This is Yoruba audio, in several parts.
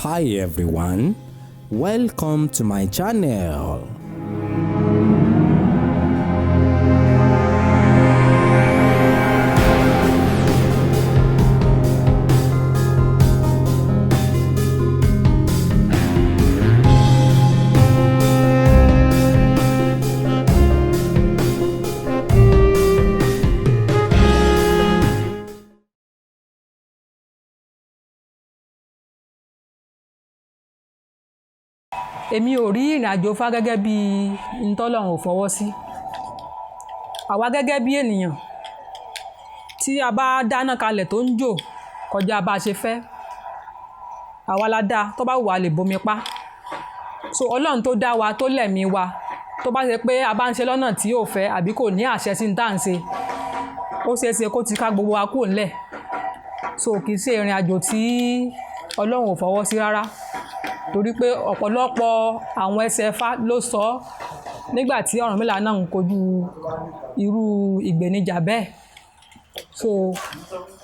Hi everyone, welcome to my channel. Èmi ò rí ìrìn àjò Ifá gẹ́gẹ́ bí ntọ́lọ́run ò fọwọ́ sí. Àwa gẹ́gẹ́ bí ènìyàn tí a bá dáná kalẹ̀ tó ń jò kọjá bá a ṣe fẹ́, àwa la dá, tó bá wù wá lè bomi pa. So Ọlọ́run tó dá wa, tó lẹ̀mí wa, tó bá ṣe pé a bá ń ṣe lọ́nà tí ò fẹ́ àbí kò ní àṣẹ sí ní tá à ń ṣe, ó ṣeé ṣe kó ti ká gbogbo wa kúrò ńlẹ̀. So kì í ṣe ìrìn àjò tí Ọlọ́run ò fọwọ́ sí rárá, torí pé ọ̀pọ̀lọpọ̀ àwọn ẹsẹ̀ Ifá ló sọ ọ́ nígbà tí Ọ̀rúnmìlà náà ń kojú irú ìgbénijà bẹ́ẹ̀. So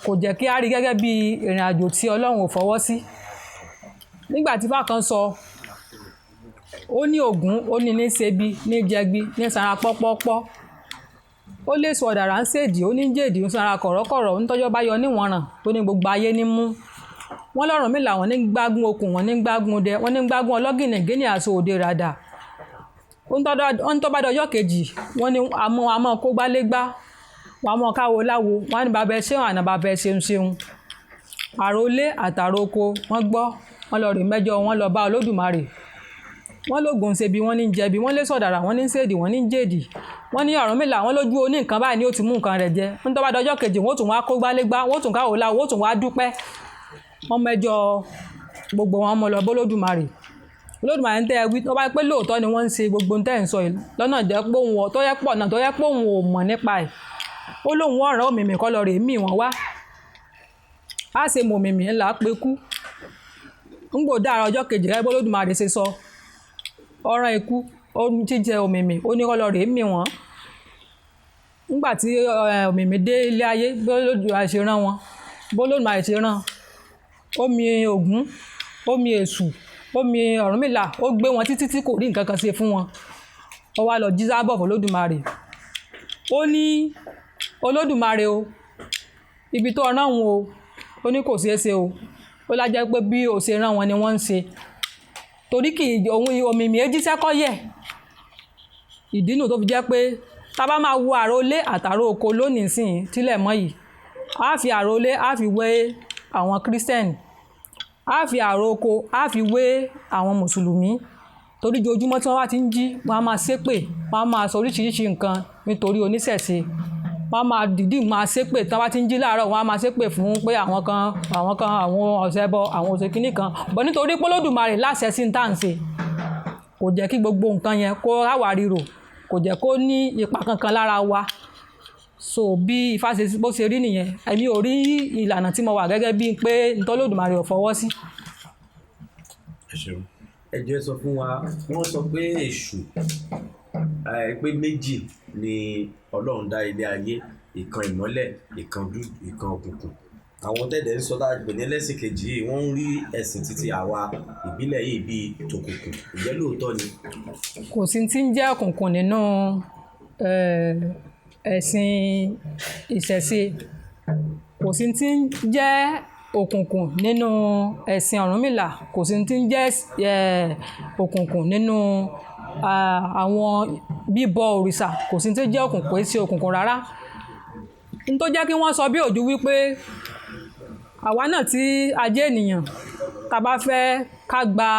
kò jẹ́ kí a rí gẹ́gẹ́ bí ìrìn àjò tí Ọlọ́run ò fọwọ́ sí. Nígbà tí Ifá kan sọ, ó ní Ògún, ó ní ní ṣebi, ní jẹgbi, ní sanra pọ́pọ́pọ́. Ó lè sọ ọ̀dàrà ń ṣèdí, ó ní jèdí, ń sanra kọ̀rọ̀kọ̀rọ̀, ń tọ́jọ́ bá yọ níwọ̀nràn tó ní gbogbo ayé ní mú. Wọ́n lọ́rùnmìlà wọ́n ní gbágun okùn, wọ́n ní gbágun dẹ, wọ́n ní gbágun ọlọ́gìnì gíní àṣọ òde ràdà. Ó ń tọ́ bá dọjọ́ kejì, wọ́n ní àmọ́ àmọ́ kó gbálégbá, wọ́n á mọ káwo láwo, wọ́n á ní bàbá ẹ ṣeun àná bàbá ẹ ṣeun ṣeun. Àrólé àtàrò oko wọ́n gbọ́, wọ́n lọ rè mẹ́jọ, wọ́n lọ bá Olódùmarè. Wọ́n lógun ṣebi, wọ́n ní jẹbi, wọ́n lé sọ̀dàrà, wọ́n ní ṣèdí, wọ́n ní jèdí. Wọ́n ní Ọ̀rúnmìlà, wọ́n lójú oní nǹkan báyìí ni ó ti mú nǹkan rẹ̀ jẹ. Ń tọ́ bá dọjọ́ kejì, wọ́n tún wá kó gbálégbá, wọ́n tún káwo láwo, wọ́n tún wá dúpẹ́. Wọ́n mẹ́jọ gbogbo wọn mọ lọ bá Olódùmarè. Olódùmarè ń tẹ́ ẹ wí, tó bá pé lóòótọ́ ni wọ́n ń ṣe gbogbo ohun tẹ́ ẹ̀ ń sọ yìí lọ́nà jẹ́ pé òun tó yẹ pọ̀ náà tó yẹ pé òun ò mọ̀ nípa ẹ̀. Ó lóun ọ̀ràn òmìmì kọ́ lọ rè mí wọ́n wá. Á ṣe mòmìmì ńlá pé kú. Ń gbò dára ọjọ́ kejì gẹ́gẹ́ bí Olódùmarè ṣe sọ. Ọ̀ràn ikú, ó ń jíjẹ òmìmì, ó ní kó lọ rè mí wọ́n. Nígbà tí òmìmì dé ilé ayé, bí Olódùmarè ṣe rán wọn, bí Olódùmarè ṣe rán, ó mi Ògún, ó mi Èṣù, ó mi Ọ̀rúnmìlà, ó gbé wọn títí tí kò rí nǹkan kan ṣe fún wọn. Ó wá lọ jí sábọ̀ fún Olódùmarè. Ó ní Olódùmarè o, ibi tó rán òun o, ó ní kò ṣeé ṣe o. Ó lájẹ́ pé bí ó ṣe rán wọn ni wọ́n ń ṣe. Torí kì í òun òmìmì é jíṣẹ́ kọ́ yẹ̀. Ìdí nù tó fi jẹ́ pé tá bá máa wo àrólé àtàrò oko lónìí sìn tílẹ̀ mọ́ yìí, a fi àrólé, a fi wé àwọn Kírísítẹ́nì, a fi àrò oko, a fi wé àwọn Mùsùlùmí. Torí ojoojúmọ́ tí wọ́n bá ti ń jí, wọ́n á máa ṣépè, wọ́n á máa sọ oríṣiríṣi nǹkan nítorí oníṣẹ̀ṣe. Wọ́n á máa dìdí máa ṣépè tí wọ́n bá ti ń jí láàárọ̀, wọ́n á máa ṣépè fún pé àwọn kan, àwọn kan, àwọn ọ̀sẹ̀bọ, àwọn òṣèkínní kan. Bọ̀ nítorí pé Olódùmarè láṣẹ sí ní tá à ń ṣe, kò jẹ́ kí gbogbo nǹkan yẹn kó ráwá ríro, kò jẹ́ kó ní ipa kankan lára wa. So bí Ifá ṣe bó ṣe rí nìyẹn. Èmi ò rí ìlànà tí mo wà gẹ́gẹ́ bí pé ntọ́ Olódùmarè ò fọwọ́ sí. Ẹ ṣeun. Ẹ jọ̀ọ́ ẹ sọ fún wa, wọ́n sọ pé èṣù pé méjì ni Ọlọ́run dá ilé ayé, ìkan ìmọ́lẹ̀, ìkan dúdú, ìkan òkùnkùn. Àwọn tẹ́dẹ̀ ń sọ tá a pè ní ẹlẹ́sìn kejì yìí, wọ́n ń rí ẹ̀sìn títí àwa ìbílẹ̀ yìí bíi tòkùnkùn. Ǹjẹ́ lóòótọ́ ni? Kò sí tí ń jẹ́ òkùnkùn nínú ẹ̀sìn ìṣẹ̀ṣe. Kò sí tí ń jẹ́ òkùnkùn nínú ẹ̀sìn Ọ̀rúnmìlà. Kò sí tí ń jẹ́ òkùnkùn nínú àwọn bíbọ òrìṣà. Kò sí tí ń jẹ́ òkùnkùn, kò sí òkùnkùn rárá. N tó jẹ́ kí wọ́n sọ bí òjú wípé àwa náà tí a jẹ́ ènìyàn, tá bá fẹ́ ká gba,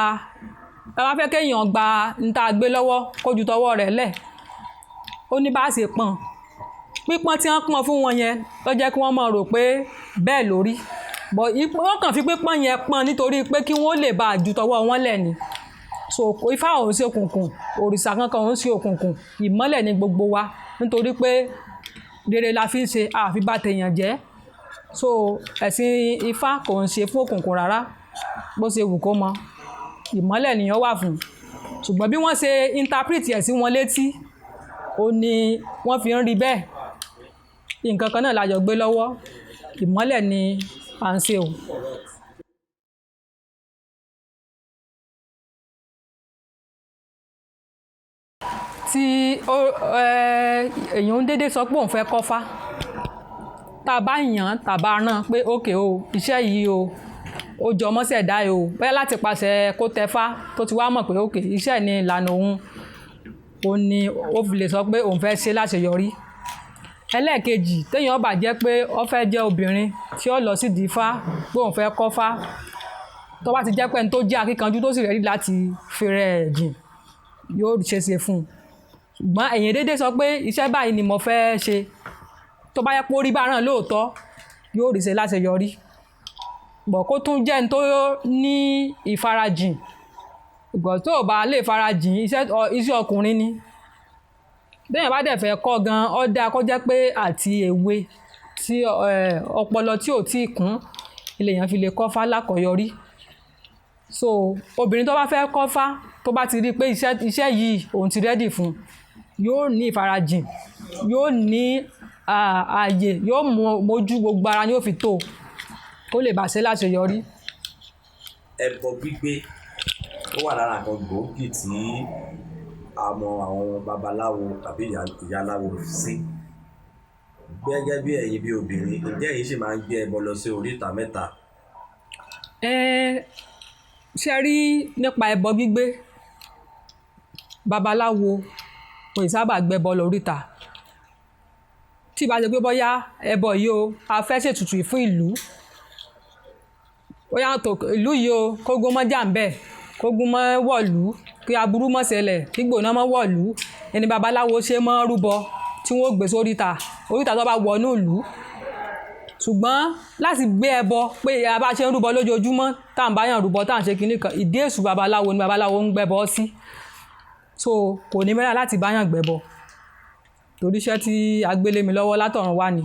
tá bá fẹ́ kí èèyàn gba n tá gbé lọ́wọ́ kó ju tọwọ́ rẹ̀ lẹ̀, ó ní bá ṣe pọ́n. Pípọ́n tí wọ́n pọ́n fún wọn yẹn ló jẹ́ kí wọ́n máa rò pé bẹ́ẹ̀ ló rí. Bọ̀ wọ́n kàn fi pípọ́n yẹn pọ́n nítorí pé kí wọ́n lè bá ju tọwọ́ wọn lẹ̀ ni. So Ifá ò ń ṣe òkùnkùn, òrìṣà kankan ò ń ṣe òkùnkùn. Ìmọ́lẹ̀ ni gbogbo wa nítorí pé rere la fi ń ṣe, a fi bá tèèyàn jẹ́. So ẹ̀sìn Ifá kò ń ṣe fún òkùnkùn rárá, bó ṣe wù kó mọ. Ìmọ́lẹ̀ nìyẹn wà fún. Ṣùgbọ́n bí wọ́n ṣe interpret ẹ̀ sí wọn létí, ó ní wọ́n fi ń rí bẹ́ẹ̀. Nǹkan kan náà la jọ gbé lọ́wọ́. Ìmọ́lẹ̀ ni à ń ṣe o. Tí èèyàn ń dédé sọ pé òun fẹ́ kọ́fá, tá a bá yàn án tá a bá rán pé ókè o, iṣẹ́ yìí o, ó jọ mọ́ ṣẹ̀dá ẹ̀ o, bóyá láti pàṣẹ kó tẹfá tó ti wá mọ̀ pé ókè iṣẹ́ ni ìlànà òun, òun ni ó fi lè sọ pé òun fẹ́ ṣe láṣeyọrí. Ẹlẹ́ẹ̀kejì, téèyàn bá jẹ́ pé ó fẹ́ jẹ́ obìnrin tí ó lọ sídìí ifá pé òun fẹ́ kọ́fá, tó bá ti jẹ́ pé ẹni tó jẹ́ akíkanjú tó sì ready láti fi rẹ̀ jìn, yóò ṣe é ṣe fún un. Ṣùgbọ́n èèyàn dédé sọ pé iṣẹ́ báyìí ni mo fẹ́ ṣe, tó bá yẹ pé ó rí bá rán lóòótọ́, yóò rí ṣe láṣeyọrí. Bọ̀ kó tún jẹ́ ẹni tó ní ìfarajìn. Ìgbà tó ò bá lè farajìn, iṣẹ́ ọkùnrin ni. Bí èèyàn bá dẹ̀ fẹ́ kọ́ gan, ó dáa kó jẹ́ pé àti èwe tí ọpọlọ tí ò tíì kún, ilé èèyàn fi lè kọ́fá lákọ̀yọrí. So obìnrin tó bá fẹ́ kọ́fá, tó bá ti rí pé iṣẹ́ yìí òun ti ready fún un, yóò ní ìfarajìn, yóò ní ààyè, yóò mójú gbogbo ara ni ó fi tó, kó lè bá ṣe láṣeyọrí. Ẹbọ gbígbé ó wà lára nǹkan gbòógì tí a mọ àwọn babaláwo tàbí ìyáláwo sí. Gẹ́gẹ́ bí ẹ̀yin bí obìnrin, ǹjẹ́ ẹ̀yin sì máa ń gbé ẹbọ lọ sí oríta mẹ́ta? Ṣé rí nípa ẹbọ gbígbé, babaláwo kò ì sábà gbé ẹbọ lọ oríta. Tí ìbá ṣe pé bóyá ẹbọ yìí o, a fẹ́ ṣètùtù fún ìlú. Bóyá tó ìlú yìí o, kógun mọ́ jà ń bẹ̀, kógun mọ́ wọ̀lú, kí aburú mọ́ ṣẹlẹ̀, kí gbóná mọ́ wọ̀lú. Ẹni babaláwo ṣe mọ́ rúbọ tí wọ́n ó gbé sóríta, oríta tó bá wọ inú ìlú. Ṣùgbọ́n láti gbé ẹbọ pé a bá ṣe ń rúbọ lójoojúmọ́, tá ń bá yàn rúbọ, tá ń ṣe kíní kan, ìdí èṣù babaláwo ni babaláwo ń gbẹ́bọ sí. So kò ní mẹ́ra láti bá yàn gbẹ́bọ. Torí iṣẹ́ tí a gbé lé mi lọ́wọ́ látọ̀run wá ni.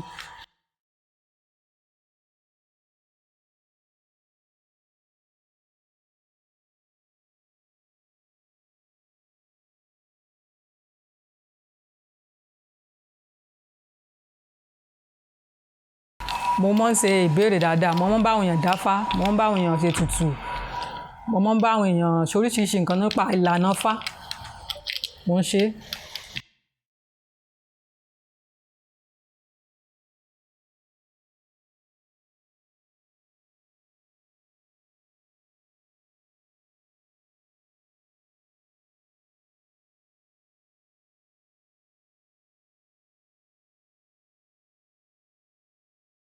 Mo máa ń ṣe ìbéèrè dáadáa, mo máa ń bá àwọn èèyàn dáfá, mo máa ń bá àwọn èèyàn ṣe ètùtù, mo máa ń bá àwọn èèyàn ṣe oríṣiríṣi nǹkan nípa ìlànà ifá. Mo ń ṣe.